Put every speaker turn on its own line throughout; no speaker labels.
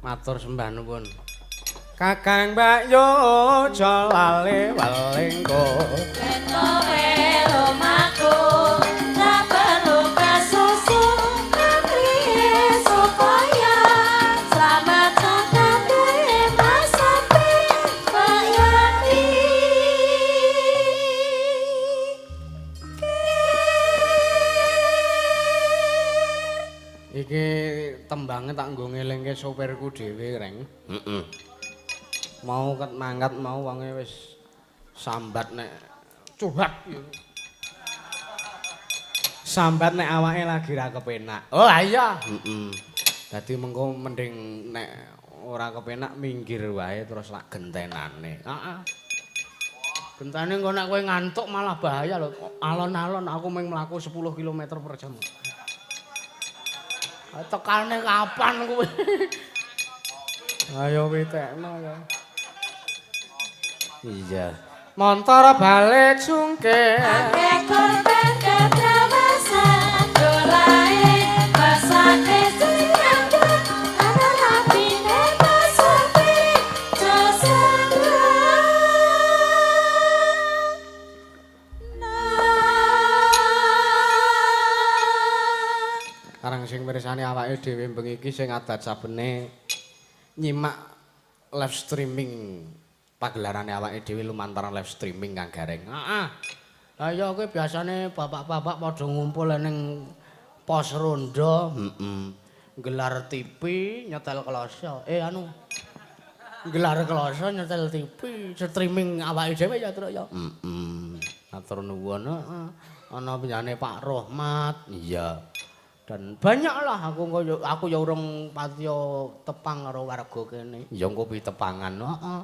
Matur sembah nuwun. Kakang Mbak Yo aja lali welingko.
Yen kowe lumaku ra perlu kesusu pamrih supaya slamet sakabeh masape Mbak Yati.
Iki tembange tak nggo ngelingke sopirku dhewe, Reng.
Heeh.
Mau ket mangkat mau wonge wis sambat nek curhat. Sambat nek awake lagi ra kepenak.
Oh iya.
Heeh. Dadi mengko mending nek ora kepenak minggir wae terus lak gentenane.
Heeh. Gentene engko nek kowe ngantuk malah bahaya lho.
Alon-alon aku mung mlaku 10 km per jam.
Tekane kapan kuwi?
Ayo witekno ya.
Iya.
Montor balik jungkir.
Akeh korban kebrawasan dolae mesake sing ana rapine masape Josendra.
Karang sing mirsani awake dhewe bengi iki sing adat sabene nyimak live streaming pagelarane awake dhewe lumantar live streaming Kang Gareng.
Heeh. Lah iya kuwi biasane bapak-bapak padha ngumpul ning pos ronda,
heeh.
Gelar TV nyetel kloso. Anu. Gelar kloso nyetel TV, streaming awake dhewe ya, Truk ya.
Heeh.
Matur nuwun, heeh. Ana penjane Pak Rohmat.
Iya.
Dan banyak lah aku ya urung patiya tepang karo warga kene.
Ya engko pitepangan,
heeh.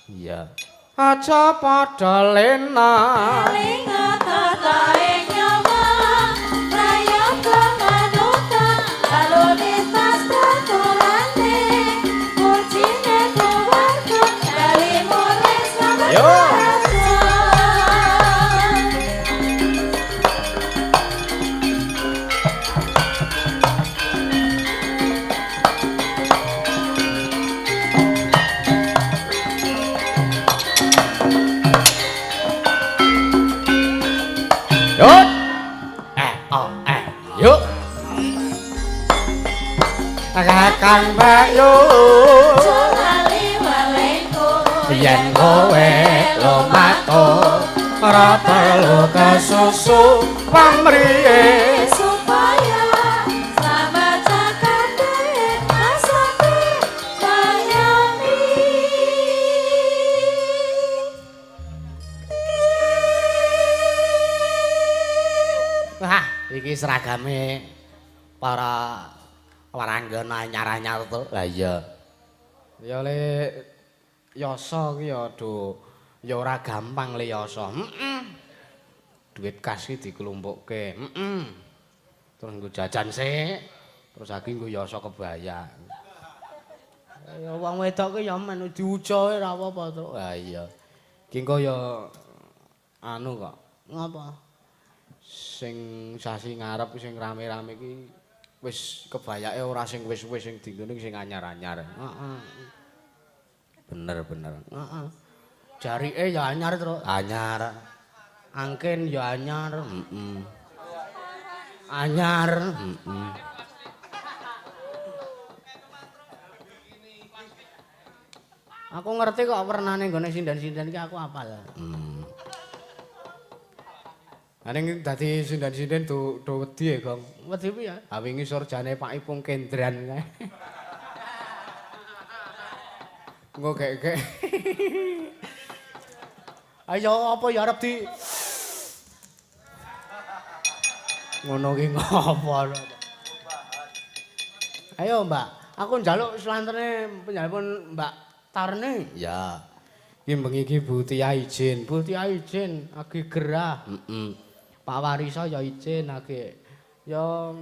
Iya. Aja padha lena.
Linga tatae nyawa prayoga manungsa lalu lintas perturane kucine keluarga bali mulih slamet.
Yo. Yuk. Kakang Mbak Yu yen kowe lumaku ora perlu kesusu pamrihe
supaya slamet sakabeh masape bayami.
Wah, iki seragame para waranggana anyar-anyar to.
Lah iya. Ya le yasa ki ya do ya ora gampang le yasa. Heeh. Duit kas ki diklumpukke. Heeh. Terus nggo jajan sik, terus lagi nggo yasa kebaya.
Ya wong wedok ki ya men diujoe ora apa-apa to.
Lah iya. Ki engko ya anu kok.
Ngapa?
Sing sasi ngarep sing rame-rame iki wis kebayake ora sing wis-wis sing dinggone sing anyar-anyar.
Heeh.
Bener-bener.
Heeh. Jarike ya anyar, Truk.
Anyar.
Angken ya anyar.
Heeh.
Anyar.
Heeh.
Aku ngerti kok wernane nggone sinden-sinden iki aku apal.
Ning dadi sinden-sinden do wedi ya, Gong.
Wedi piye?
Ha wingi surjane Pak Ipung Kendran kae. Engko gek-gek.
Ayo apa ya arep di
ngono ki ngopo.
Ayo, Mbak. Aku njaluk slantene penjalipun Mbak Tarni.
Ya. Iki bengi iki Bu Tia izin.
Bu Tia izin, agi gerah.
Heeh.
Pak Warisa ya izin agi. Ya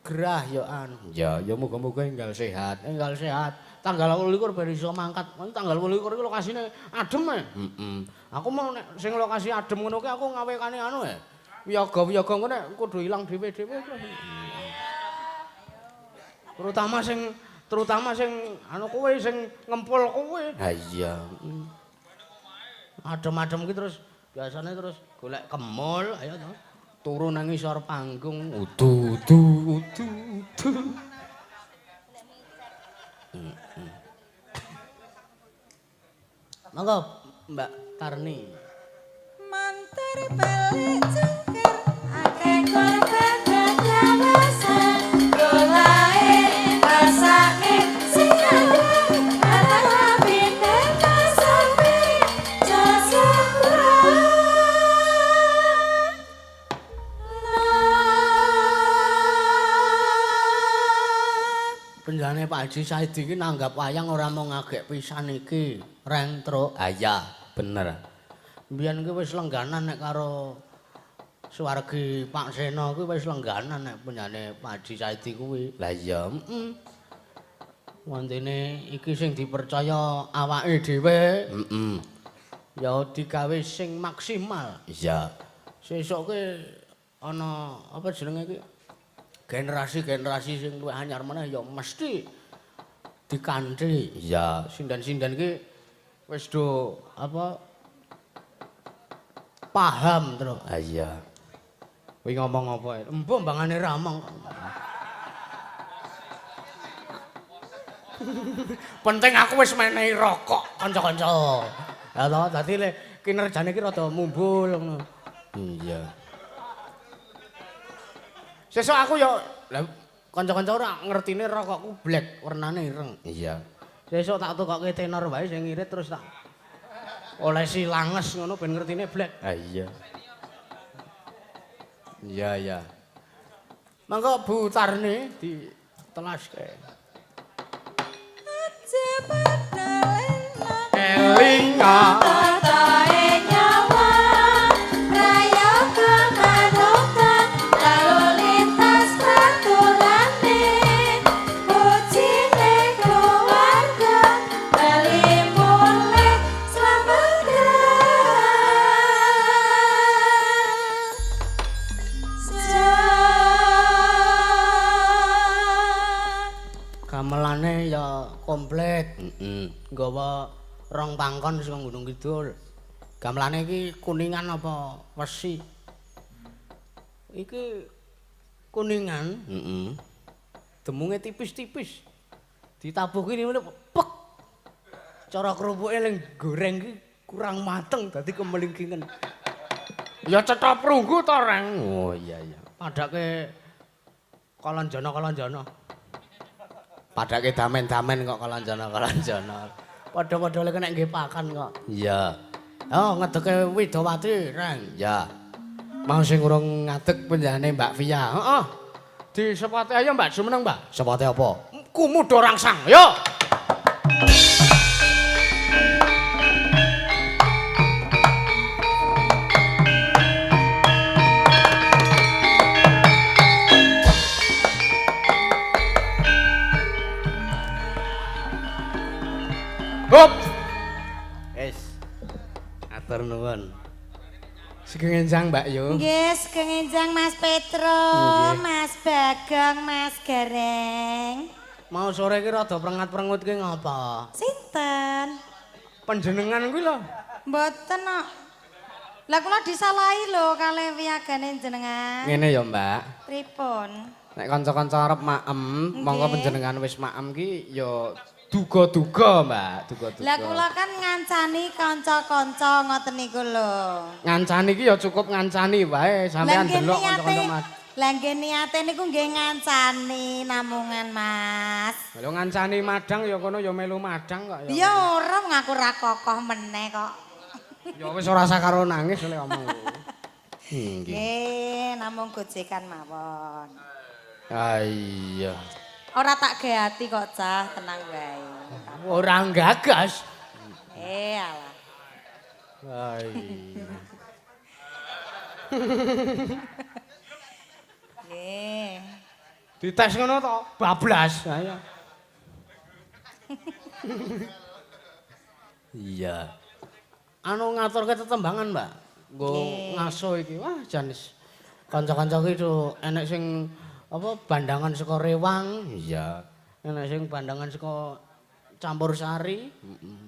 gerah ya an.
Ya, ya muga-muga enggal sehat.
Enggal sehat.
Tanggal 28 ben iso mangkat. Tanggal 28 iki lokasine adem e. Heeh. Aku mau nek sing lokasi adem ngono ki aku ngawekane anu e. Wiyaga-wiyaga ngono nek kudu ilang dhewe-dhewe. Terutama sing anu kowe sing ngempul kowe. Ha iya. Adem-adem ki terus biasane terus golek kemul, ayo to. Turu nang ngisor panggung, udu udu udu udu. Monggo Mbak Tarni.
Mantar balik cengker akeh korban dadasan golae rasake sing
Penjane Pak Haji Saidi iki nanggap wayang ora mung ngagek pisan iki, reng truk. Ah iya, bener. Mbiyen ki wis lengganan nek karo suwargi Pak Seno kuwi wis lengganan nek penjane Pak Haji Saidi kuwi. Lah iya, heeh. Wantene iki sing dipercaya awake dhewe, heeh. Ya digawe sing maksimal. Iya. Sesuk ki ana apa jenenge iki? Generasi-generasi sing luwih anyar meneh ya mesti dikanthi. Iya, sinden-sinden iki wis do apa paham terus. Ha iya. Kuwi ngomong apa? Embuh mbangane ramong. Penting aku wis menehi rokok kanca-kanca. Ya to, dadi le kinerjane iki rada mumbul ngono. Iya. Sesuk aku ya lah kanca-kanca ora ngertine rokokku black warnane ireng. Iya. Sesuk tak tukokke tenor wae sing ngirit terus tak olesi langes ngono ben ngertine black. Ha iya. Iya iya. Mangko Bu Tarni ditelaske.
Aja padha
elinga. Gamelane ya komplit. Heeh. Nggawa rong pangkon saka Gunung Kidul. Gamelane iki kuningan apa wesi? Iki kuningan. Heeh. Demunge tipis-tipis. Ditabuh ki ngene pek. Cara kerupuke ning goreng ki kurang mateng dadi kemelingkingen. Ya cetha prunggu to, Reng. Oh iya iya. Padake kalanjana-kalanjana. Padake damen-damen kok kalanjana-kalanjana. Padha-padha lek nek nggih pakan kok. Iya. Oh, ngedeke Widowati, Reng. Iya. Mau sing urung ngadeg penjane Mbak Via. Heeh. Di sepate ayo Mbak jumeneng, Mbak. Sepate apa? Kumudo rangsang. Yo. Hop. Es. Atur nuwun. Sugeng enjang Mbak Yu.
Nggih, sugeng enjang Mas Petro,
nggih.
Mas Bagong, Mas Gareng.
Mau sore iki rada prengat-prengut ki ngapa?
Sinten?
Panjenengan kuwi lho.
Mboten kok. Lah kula disalahi lho kalih wiyagane jenengan.
Ngene ya, Mbak.
Pripun?
Nek kanca-kanca arep maem, monggo panjenengan wis maem ki ya duga-duga, Mbak, duga-duga.
Lah kula kan ngancani kanca-kanca ngoten niku lho.
Ngancani iki ya cukup ngancani wae, sampean delok kanca-kanca Mas.
Lah nggih niate niku nggih ngancani namungan, Mas.
Lha ngancani madang ya kono ya melu madang kok ya.
Ya ora ngaku ra kokoh meneh kok.
Ya wis ora usah karo nangis lek omong. Nggih.
Nggih, namung gojekan mawon.
Ah iya.
Ora tak gawe ati kok cah, tenang wae.
Ora gagas.
Eh alah.
Iya.
Nggih.
Dites ngono to, bablas. Ayo. Iya. Anu ngaturke tetembangan, Mbak. Nggo ngaso iki. Wah, jan kanca-kanca iki do enek sing apa bandangan saka Rewang. Iya. Enek sing bandangan saka Campur Sari. Heeh.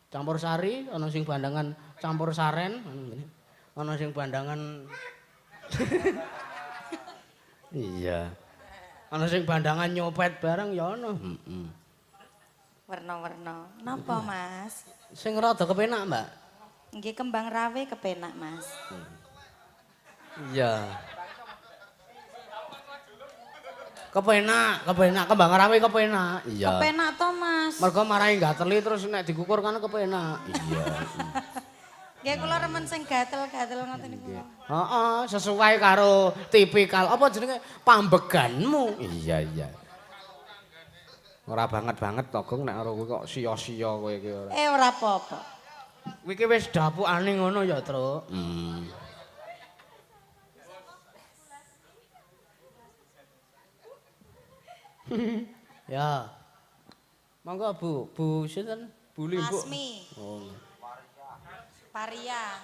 Campur Sari, ana sing bandangan Campur Saren, ana sing bandangan iya. Ana sing bandangan nyopet bareng ya ana. Heeh.
Werna-werna. Napa, Mas?
Sing rada kepenak, Mbak.
Nggih, kembang rawe kepenak, Mas.
Iya. Kepenak, kepenak kembang rawe kepenak. Iya.
Kepenak to, Mas.
Mergo marahi gateli terus nek dikukur kan kepenak. Iya.
Nggih kula remen sing gatel-gatel ngoten niku.
Heeh, sesuai karo tipikal apa jenenge pambeganmu. Iya, iya. Ora banget-banget to, Gong, nek karo kowe kok sia-sia kowe iki ora.
Eh ora apa-apa.
Kowe iki wis dapukane ngono ya, Truk. Ya. Monggo Bu, Bu sinten? Bu Limbuk.
Asmi.
Oh.
Paria.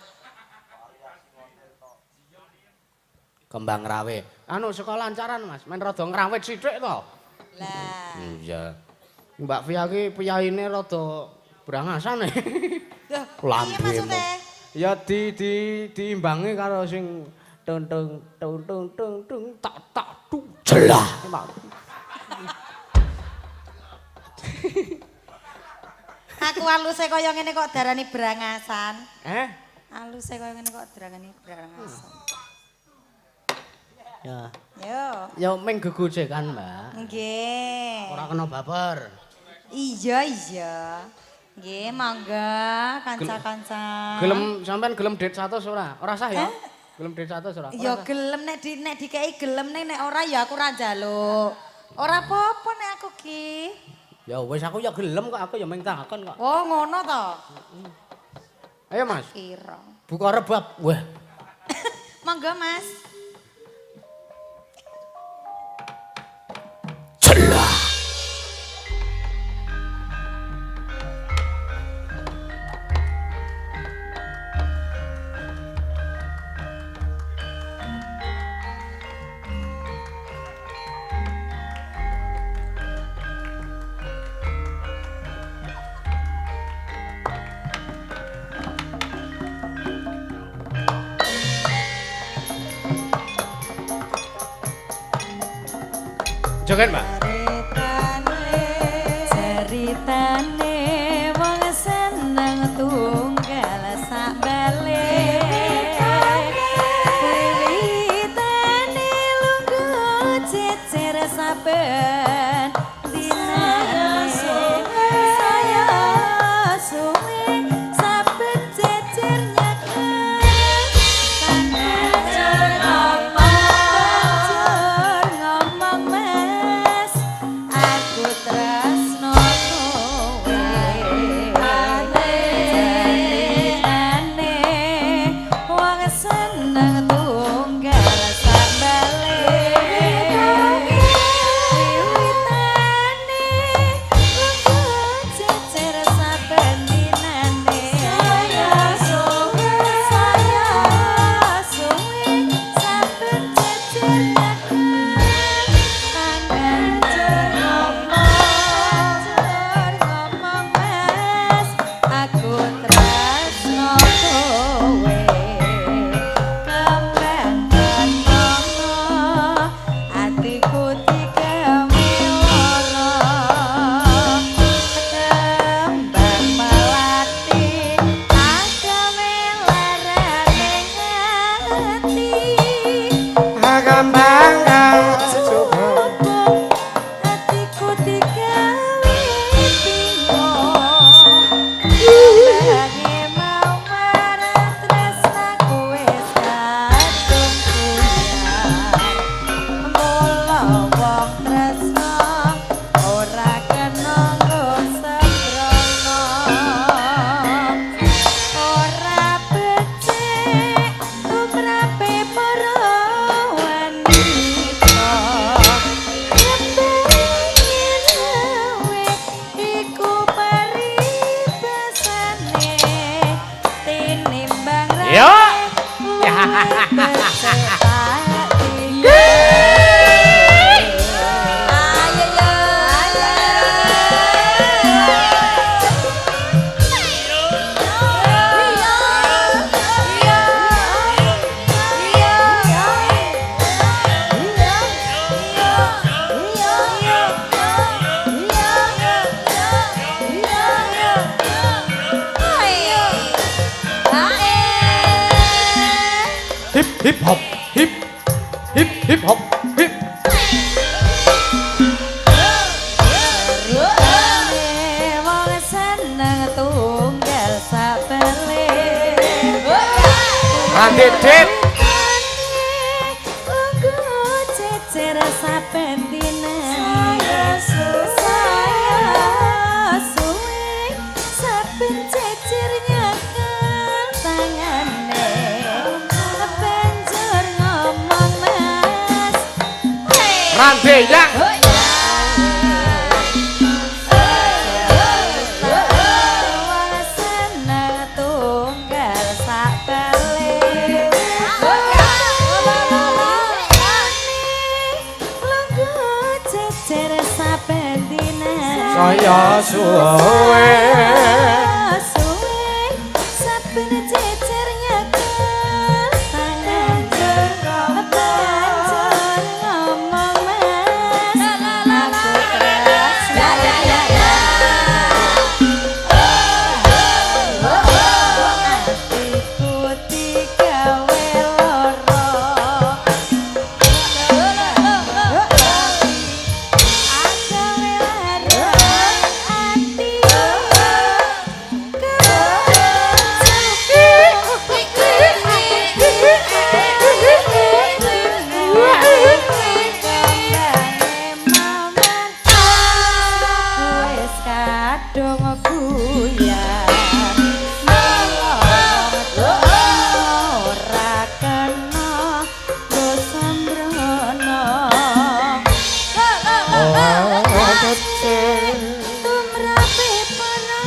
Kembang rawe. Anu saka lancaran, Mas. Men rada ngrawit sithik to.
Lah.
Iya. Mbak Via ki piyaine rada brangasan e.
Lho, piye maksude?
Ya di diimbangi karo sing tung tung tung tung tung tung tak tak tu jelah.
Aku aluse kaya ngene kok darani brangasan.
Eh?
Aluse kaya ngene kok darani brangasan.
Ya.
Yo.
Ya ming gegojekan, Mbak.
Nggih.
Ora kena baper.
Iya, iya. Nggih, mangga kanca-kanca.
Gelem sampean gelem dit 100 ora? Ora sah ya? Gelem dit 100 ora?
Ya gelem nek di nek dikeki gelem nek nek ora ya aku ora njaluk. Ora apa-apa nek aku ki.
Ya wis aku ya gelem kok, aku ya ming takon kok.
Oh, ngono to.
Ayo, Mas.
Kira.
Buka rebab. Wah.
Monggo, Mas.
Jelah. Joget, Mbak.
Ceritane wong seneng tunggal sak balik. Wiwitane lungguh jejer saben dinane. Saya suwe saben jejer nyekel. Banjur ngomong Mas. Tenimbang
Yo. Hip hip hop hip hip hip hop hip.
Wong seneng tunggal sapele.
Randedit.
Lungguh cecer saben dinane. Saya suwe saben cecer nyekel tangane. Banjur ngomong Mas.
Randeyang.
Wong seneng tunggal sapele. Lungguh cecer saben dinane.
Saya suwe.
Suwe saben cecer nyekel tangan. Banjur ngomong Mas. Aku tresno. Atiku digawe lara. Agawe lara ati. Wis kadung buyar. Ora kena go sembrono. Tumrape para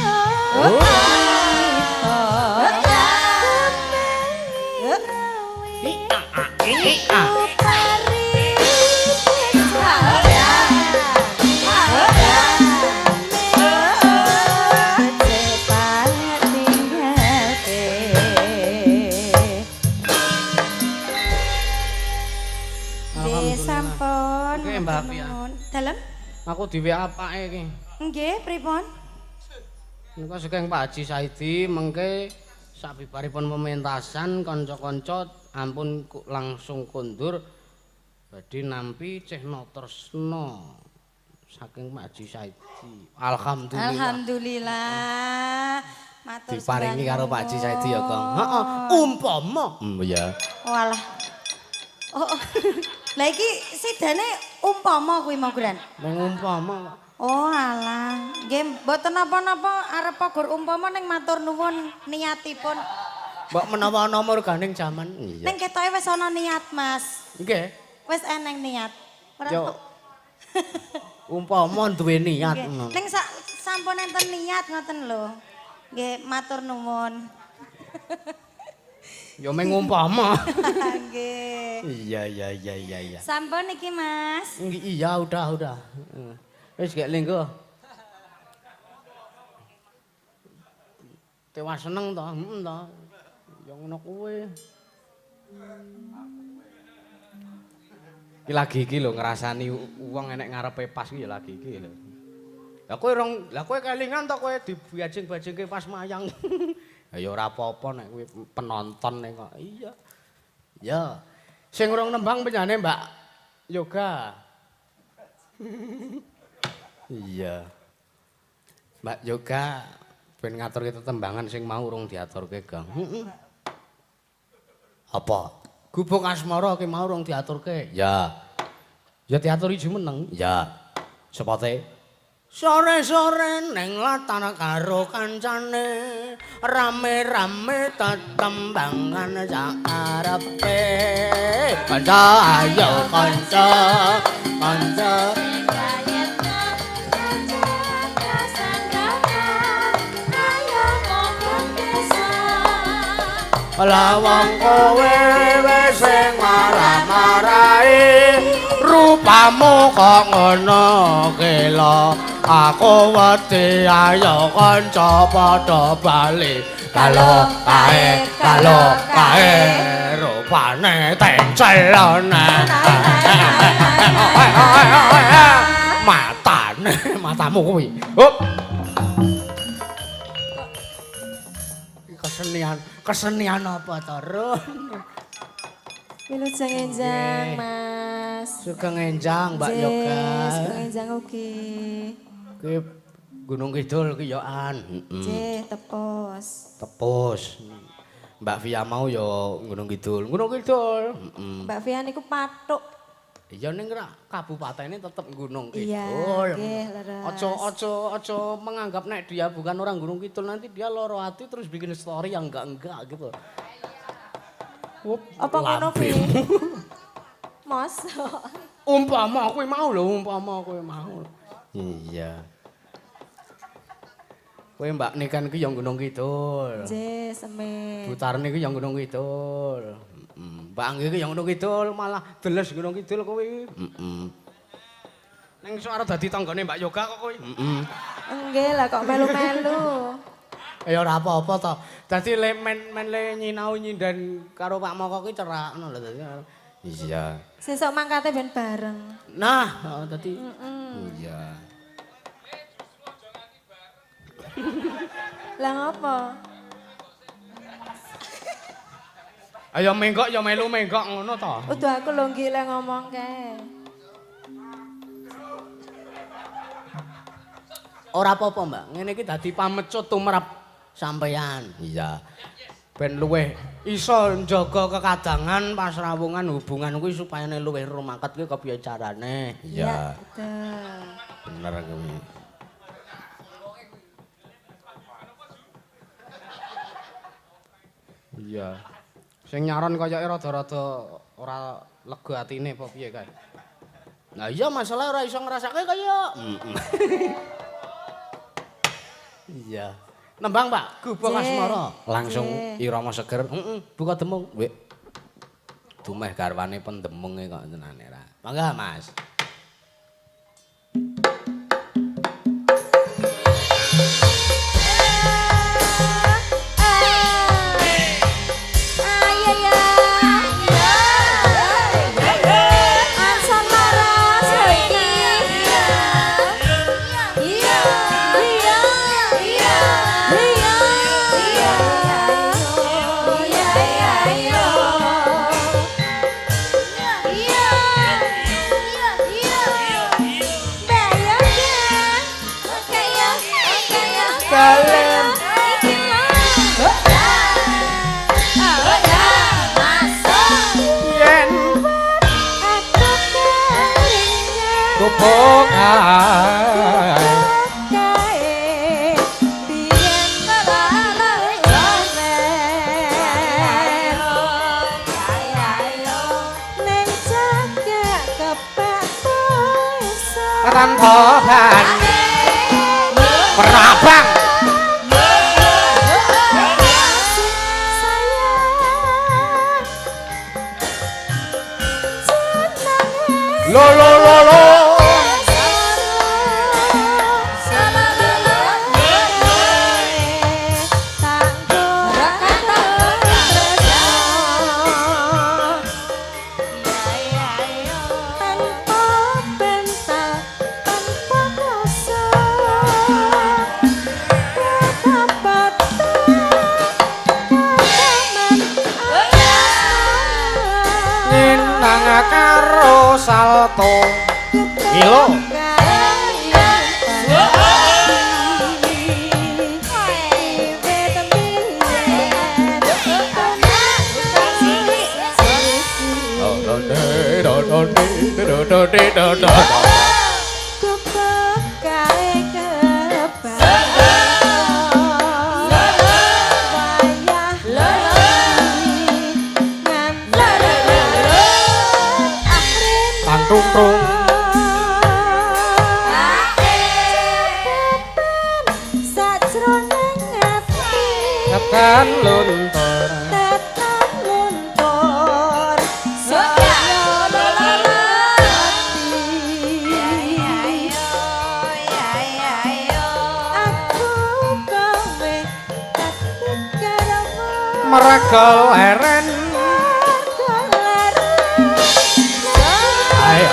Sampun.
Oke, Mbak Apia.
Dalem?
Aku di WA apake iki?
Nggih, pripun?
Nika saking Pak Haji Saidi mengke sabibaripun pementasan kanca-kanca ampun langsung kondur badhe nampi Cehna Tresna saking Pak Haji Saidi. Alhamdulillah.
Alhamdulillah. Matur
Diparingi karo Pak Haji Saidi ya, Kang. Heeh, umpama. Iya.
Walah. Oh. Oh. Lah iki sidane umpama kuwi mau, Gran.
Mung umpama, Pak.
Oh alah, nggih mboten napa-napa arep gur umpama ning matur nuwun niatipun.
Mbok menawa ana murganing jaman. Iya.
Ning ketoke wis ana niat, Mas.
Nggih.
Wis eneng niat. Ora
Yo. Umpama duwe niat
nggih. Ning sampun enten niat ngoten lho. Nggih, matur nuwun.
Ya mung umpama.
Nggih.
Iya iya iya iya iya.
Sampun iki, Mas.
Iya udah udah. Wis gek linggo. Tewas seneng to, heeh to. Ya ngono kuwi. Iki lagi iki lho ngrasani wong enek ngarepe pas iki ya lagi iki lho. Lah kowe rong, lah kowe kelingan to kowe dibajing-bajingke pas mayang. Ya ora apa-apa nek kowe penonton nek kok. Iya. Ya. Sing urung nembang penjane Mbak Yoga. Iya. Mbak Yoga ben ngaturke tetembangan sing mau urung diaturke, Gang. Heeh. Apa? Gubuk Asmara ki mau urung diaturke. Ya. Ya diaturi jumeneng. Ya. Sepote sore-sore neng latar karo kancane rame-rame tetembangan sakarepe. Kanca ayo kanca kanca. Lah wong kowe wis sing marah-marahi rupamu kok ngono kelo. Aku wedi ayo kanca padha bali. Kalo kae, kalo kae rupane tencelone. Matane, matamu kuwi. Hop. Kesenian, kesenian apa to, Run?
Wilujeng enjang, Mas.
Sugeng enjang, Mbak Yoga.
Sugeng enjang ugi.
Ki Gunung Kidul ki yo an.
Nggih, tepus.
Tepus. Mbak Via mau yo Gunung Kidul. Gunung Kidul.
Mbak Via niku pathuk.
Iya ning ra kabupatene tetep Gunung Kidul.
Iya, nggih, leres.
Aja menganggap nek dia bukan orang Gunung Kidul, nanti dia loro hati terus bikin story yang enggak-enggak gitu. Wup,
apa ngono kuwi? Mosok.
Umpama kowe mau lho, umpama kowe mau. Iya. Kowe Mbak Niken ki yang Gunung Kidul.
Nggih, semen.
Bu Tarni ki yang Gunung Kidul. Mbak Anggi ki yang Gunung Kidul, malah deles Gunung Kidul kowe. Heeh. Ning sok arep dadi tanggane Mbak Yoga kok kowe. Heeh.
Nggih lah kok melu-melu.
Ya ora apa-apa to. Dadi le men le nyinau nyinden karo Pak Moko ki cerak ngono lho dadi. Iya.
Sesuk mangkate ben bareng.
Nah, dadi. Iya.
Lah ngopo?
Ayo menggok ya melu menggok ngono to.
Udah aku lho nggih le ngomong kae.
Ora apa-apa, Mbak. Ngene iki dadi pamecut tumrap sampeyan. Iya. Ben luweh iso njaga kekadangan pasrawungan hubungan kuwi supaya luweh rumaket kuwi kepiye carane.
Iya, betul.
Bener kuwi. Iya. Sing nyaron kayake rada-rada ora lega atine apa piye kae. Nah iya masalah ora iso ngrasake kaya. Iya. Nembang, Pak, Gubuk Asmara. Langsung irama seger. Heeh, buka demung. Wek. Dumeh garwane pendemunge kok tenane ra. Mangga, Mas. Perabang lo lo lo lo karo salto ngilo tung
sajroning ati
tekan luntur. Merga leren. Ayo.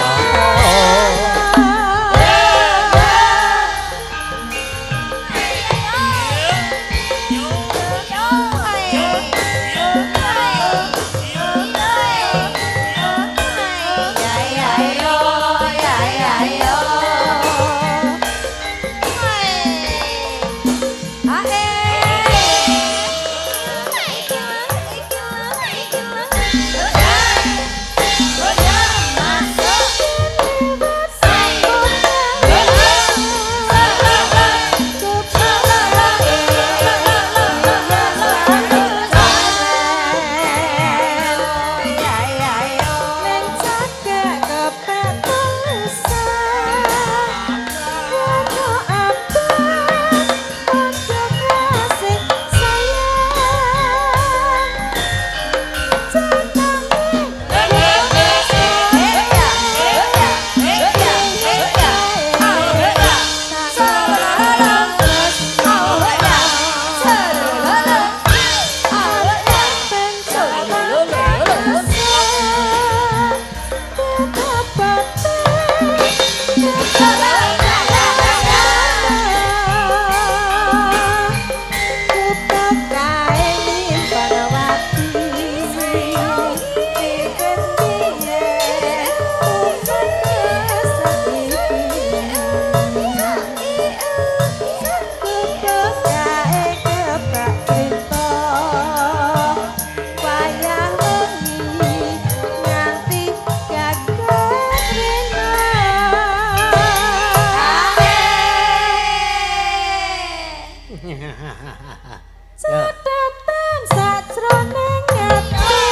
Catatan sajroning ati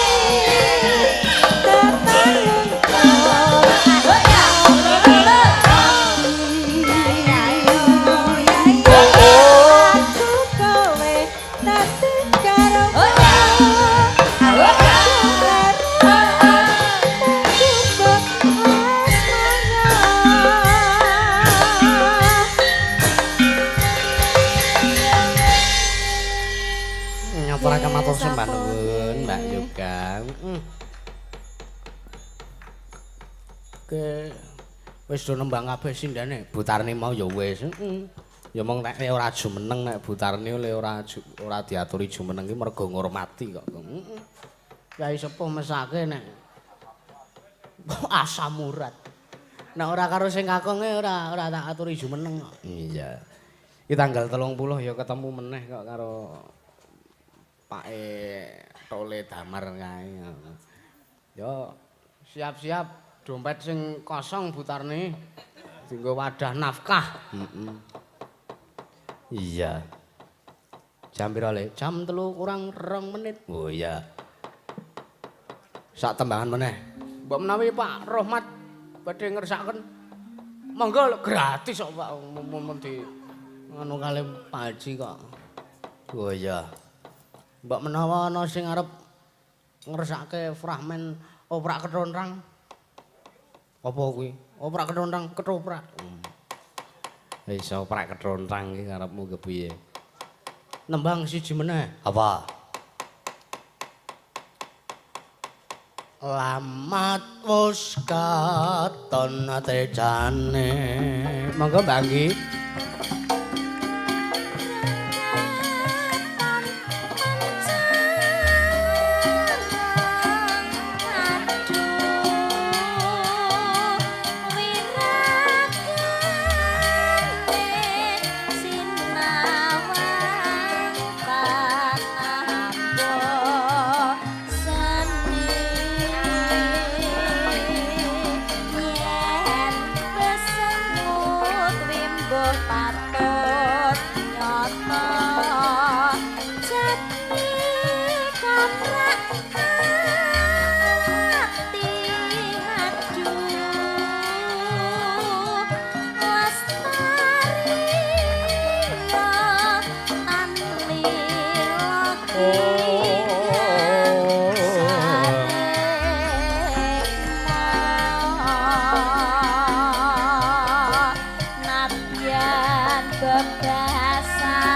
aku kowe dadi karo
Ngaturaken matur sembah nuwun Mbak Yoga. Oke. Wis do nembang kabeh sindane. Butarne mau ya wis. Heeh. Ya mong nek ora jumeneng nek Butarne le ora ora diaturi jumeneng ki mergo ngurmati kok. Heeh. Kyai sepuh mesake nek asam urat. Nek ora karo sing kakonge ora ora tak aturi jumeneng kok. Iya. Iki tanggal 30 ya ketemu meneh kok karo Pake Tole Damar kae. Yo siap-siap dompet sing kosong Butarne dienggo wadah nafkah. Heeh. Iya. Jam pira le? Jam 3 kurang 2 menit. Oh iya. Sak tembangan meneh. Mbok menawi Pak Rohmat badhe ngersakaken. Monggo gratis kok Pak mun di ngono kali Pak Haji kok. Oh iya. Mbok menawa ana sing arep ngersake fragmen oprak ketontrang. Apa kuwi? Oprak ketontrang, ketoprak. Wis oprak ketontrang iki karepmu kepiye? Nembang siji meneh. Apa? Lamat wis katon tejane. Monggo Mbak Anggi.
Bebasane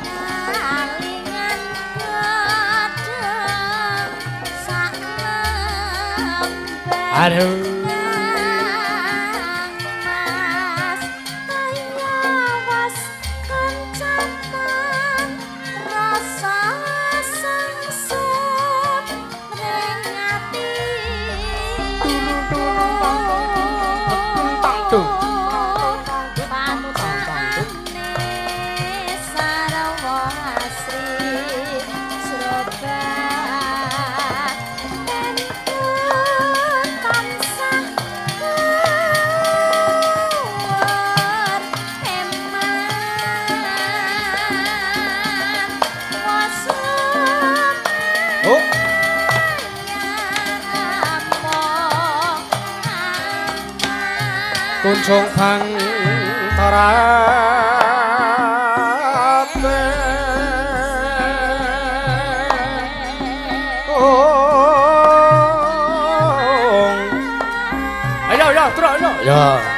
kalingan
Aduh.
Mas awas kencanan rasa sengsem ring ati. Pacakane sarwa asri srobat tansah kuwur eman wasum.
Oh. Kuncung bantarate. Ong. Ayo, ayo, truk, ayo. Ya.